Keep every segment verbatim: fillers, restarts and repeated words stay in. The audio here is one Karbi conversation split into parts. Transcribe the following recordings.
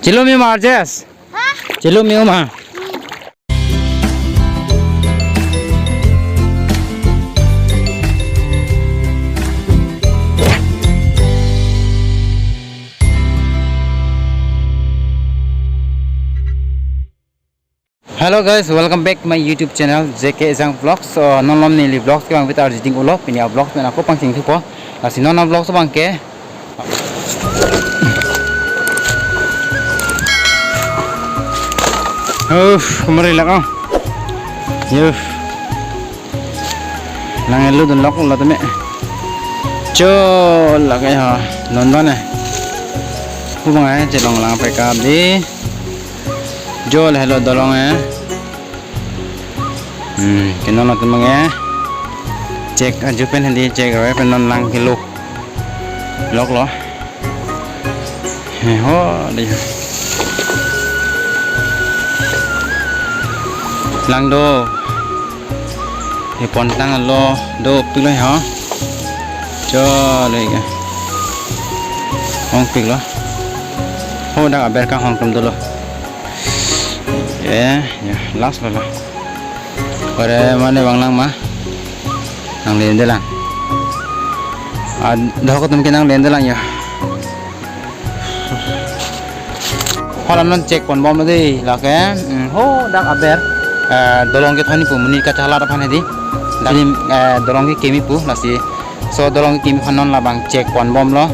Chelo me ma, Rajesh? Ha? Chelo me ma? Hello guys, welcome back to my YouTube channel, J K Ejang Vlogs. So, non malom neli vlogs kevang bit arjiding ulo, pini a vlogs pen ako pangcheng thupo. Lasi non a vlogs abang ke. Uff, kemari lak, oh. Yuh. Lang elu dunlok ulo teme. Cho lak eh ha. Non don eh. Hubang eh, chelong lang peka di. Jo le helo dolong eh. Hmm, ke non atum abang eh. Chek aju pen hadi chek roi pen non lang kelok. Lok lo. He ho di. Lang do. He pontang lo do pilo ha. Cho le ga. Hong pik lo. Ho dak aber kanghon atum dolo. Eh, ya, last lo lo. Ore mane bang lang ma. Nang len de lang. Ah, dohok atum ke nang len de lang ya. Hala non chek ponbom lo dei, lake, mm, ho dak aber, eh, dolong ke thani pu, monit kachala aphan hedi. Dak, eh, dolong ke kemi pu, lasi. So dolong ke kemi aphan non labang chek ponbom lo.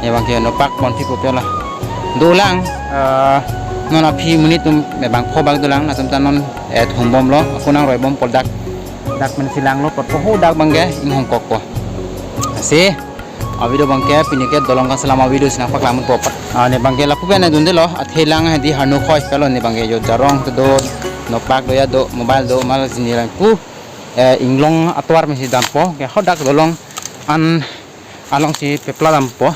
Ya bang ke nopak ponpi pu pe la. Dolang, eh, non aphi monit atum, eh, bangpho bak dolang, latum ta non, eh, thumbom lo, ako nang roibom pol dak. Dak pen si lang lo, pot po ho dak bang ke, inghong kok po. Si. A video bang ke, pini ke dolong kaselam a video si nangpaklang po. Ah, ne bang ke lapu pen dunde lo, athe lang hedi hanu khoi kalo ne bang ke jo jarong kedo, nopak do ya do, mobile do, mal sini lang pu, eh, inglong atovar mesi dampo, ke ho dak dolong an along si pepla dampo.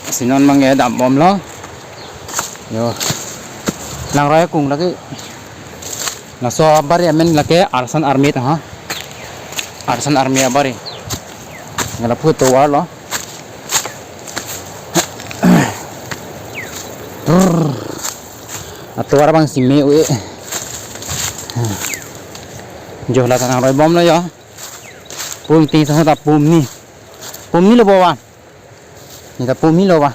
Si non bang ke dambom lo. Yo. Lang roi kung lagi. Laso abari amen lake Arsan Army ta ha. Arsan Army abari. Nge lapu tovar lo. Brrr. Atovar bang si me-e. Jo la ta nang roibom lo yo. Pum tin sa ta pum ni. Pum ni lo bo wan. Ni ta pumi lo ba?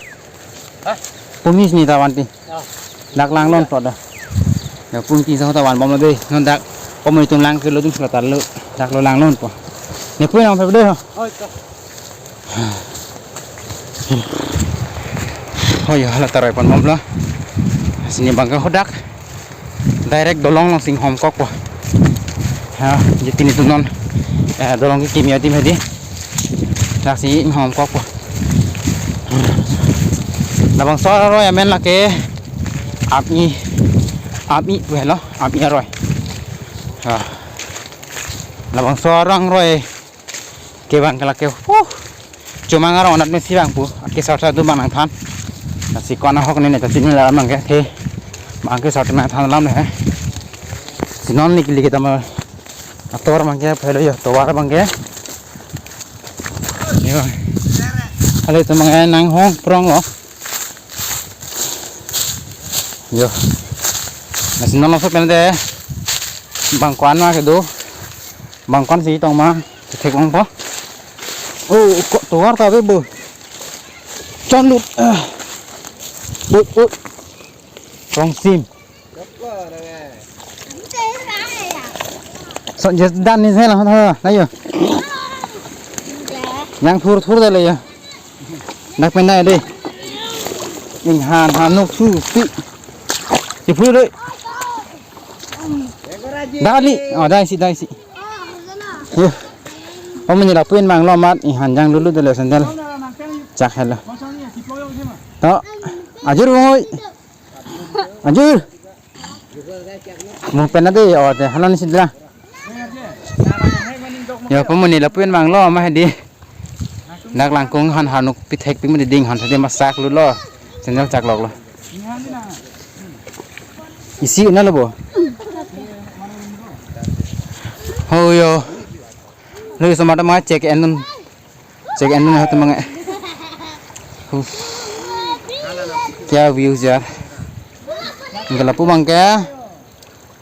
Hah? Pumi ni ta vanti. Oh. Dak lang lon to da. Ya pumi sa ta vanbom lo dei. Non dak pumi tum lang kelo tum sila ta lo. Dak lo lang lon po. Ne pui nang pe dei ho. Oh, ito. Oh ya, la ta roi ponbom lo. Sini bang ke ho dak. Direct dolong along si inghom kok po. Ha, jadi pini atum non, eh, dolong ke kimi adim hedi. Dak si inghom kok po. Labangso aroi amen lake Apni, Apni pu helo, Apni aroi. Ha. Labangso aroi kevang ke lake, huh. Chomang arong anat mesi vangpo, ake sar sar do bang nangthan. Lasi ko-an ahok ne ne ta chini la bang ke, he. Bang ke sar nangthan alam he. Si non nik liki tama ator bang ke, phelo yo, tovar bang ke. Yo. Hale to bang ke nanghong prong lo. Yo. Lasi non laso pen de. Bang ko-an ma kedo. Bang ko-an si tong ma. Thek ong po. Oh, ko tovar ta ave bo. Chon lut. Ah. Bo, bo. Rong sim. So, just dan ni saya lah, ha, ayo. Yang thur thur dale ya. Dak pen dai dei. Inghan hanuk su pi. Di phu dei. Dali. Oh, dai si, dai si. Yo. Om ni lapu-in bang lo amat, inghan jang lulu dele sandal. Chak helo. To. Ajur bung oi. Ajur. Mo pen ade, oh, de, halan si dra. Yo, pamuni lapu-in bang lo, ma hedi. Dak langkung han hanuk pithek pi mudi ding han thade masak lu lo. Sandal chak lok lo. Isi na lo bo. Ho yo. Lo iso mata ma chek en nun. Chek en nun ha tumang. Huh. Kya views ya. Anke lapu abangke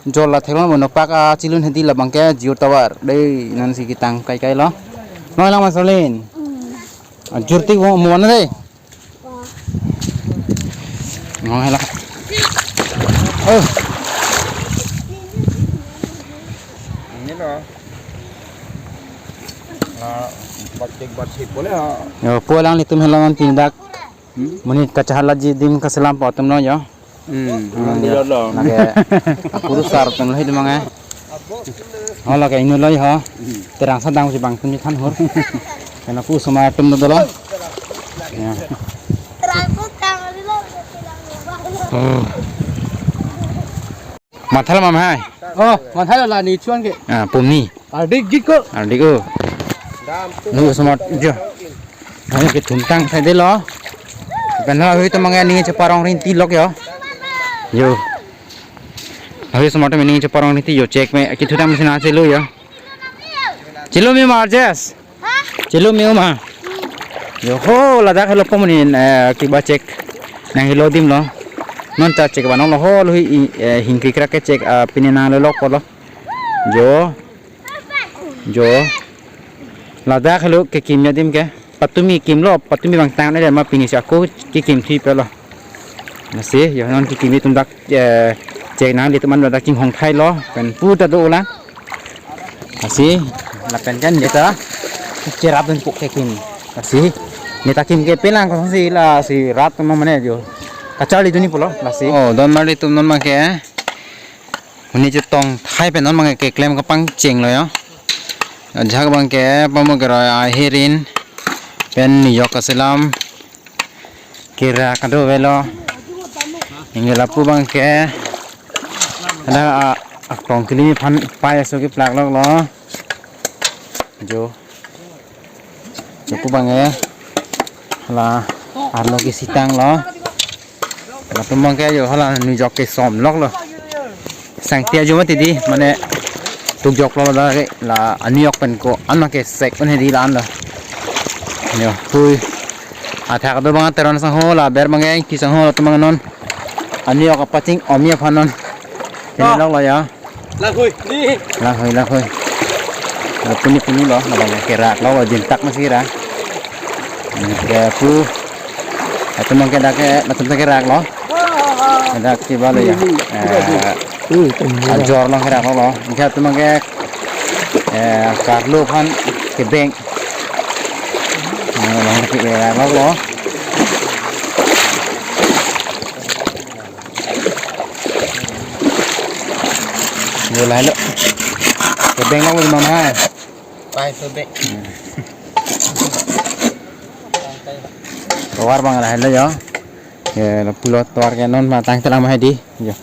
jor la theklong mono pak achelun hedi, labangke Jio Tower. Dei, non si ketang kai kai lo. Nong lang Mas Olin. Ajur tik mo mo na dei. Nong hela. Oh. Ini lo. Ah, batik batik boleh ha. Yo, pulang ilitum hela non tindak. Hmm? Monit kachehalatji adim kaselam po atum lo yo. Hmm. Hmm, iya lo. Lake apuru sar atum lo hidung mangai. Oh, lake inut lo yo. Hmm. Terang sadang si bang atum ni than hur. Karena pu osomar atum dolo. Ya. Oh. Matha la mama hai. Oh, matha la ni chuan ke. Ah, pumni. Ardik jiko. Ardik o. Ni osomar jo. Ani kethum tang sai dei lo. Pen la hui atum mangai ning cheparong rinti lok yo. Yo. Hui osomar atum ning cheparong rinti yo, chek me kethu tang mesin a chelo yo. Chelo me marjes. Chelo me ma. Yo ho, ladak helo po monit, eh, kiba chek nang helo adim lo. Non ta chek ba nong lo ho lo hi, eh, hingkri krak ke chek, ah, pini nang lo lok po lo. Jo. Jo. Ladak helo kekim adim ke. Patumi kim lo, patumi bang tang ne ma pini si ako kekim thi pe lo. Lasi, yo non kekim atum dak, eh, chek nang ilitum an ladak chinghong thai lo, pen pu ta do la. Lasi, lapen kan neta cherap dunpo kekim. Lasi, neta kim ke pelang ko si lasi rat ma mane jo. Kacharli dunji pulo, lasi. Oh, don marli atum non abangke. Monit chetong thai pen non abangke keklem kapangcheng lo yo. Ajahak abangke pamo keroi ahirin pen niyok kaselam kera kado avelo. Anke lapu abangke ada a, akong kelimi aphan pai aso keplak lok lo. Jo. Lapu abangke la arlo kesitang lo. Latum abangke yo hala nujok kesom lok lo. Sangtia jo mati di, mane tukjok lo la, la aniyok pen ko an abangke sek un hedi la an lo. Yo, hui. Athak do abang Teron sangho la ber abangke ki sangho latum abang non. Aniyok apaching omi aphan non. Ini lok lo ya. Lahui, ni. Lahui, lahui. Lapu ni punu lo, labang kerak lo, lo jintak masih ra. Ini ke pu. Latum abangke dak ke, latum abangke kerak lo. Dak kiba lo ya. Eh, ajor lo kerak lo. Anke latum abangke, eh, karlu aphan kebeng. Nah, lo kerak lo. Yo lahelo. Kebeng lo mama hai. Pai sobek. Tovar abang lahelo yo. Ya, lapu lo tovar ke non ma tang telam hai di. Yo.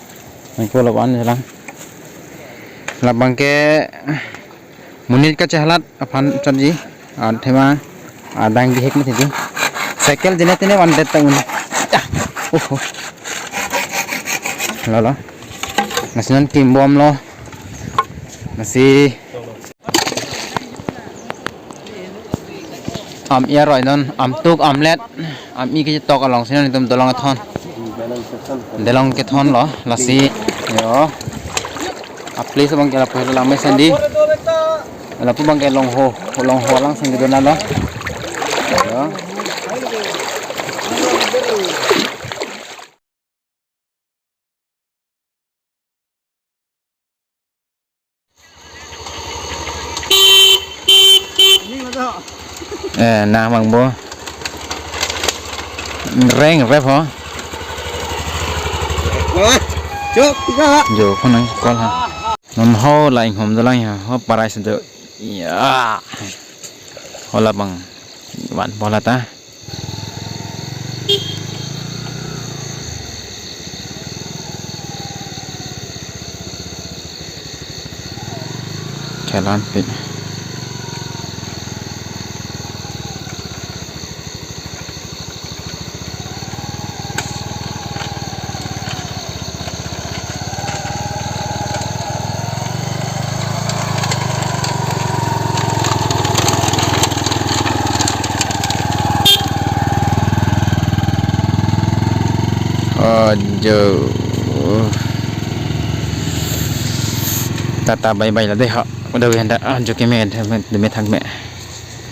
Nang pulo ban selang. Labangke monit kachehalat aphan chotji, ah, thema, ah, dang bihek mati di. Cycle jene tene van det ta un. Ah, oh, oh. Lo, lo. Lasi non kimbom lo. Lasi am-i aroi non, amtuk amlet. Am-i ketok alongsi non itum dolong kethon. Dolong kethon lo, lasi, yo. A place abangke lapu helo lang mesen di. Lapu abangke Longho, Longho along sing kedo na lo. Yo. Eh, nang abang bo. Reng rep ho. Wah, cok, tiga. Jo, konang call ha. Non ho la inghom dolang ya, ho parai sedo. Ya. Hola bang. Wan bola ta. Jalan pi. Ajo. Tata bye bye la dei ha. Udah wenda ajo keme, deme thangme.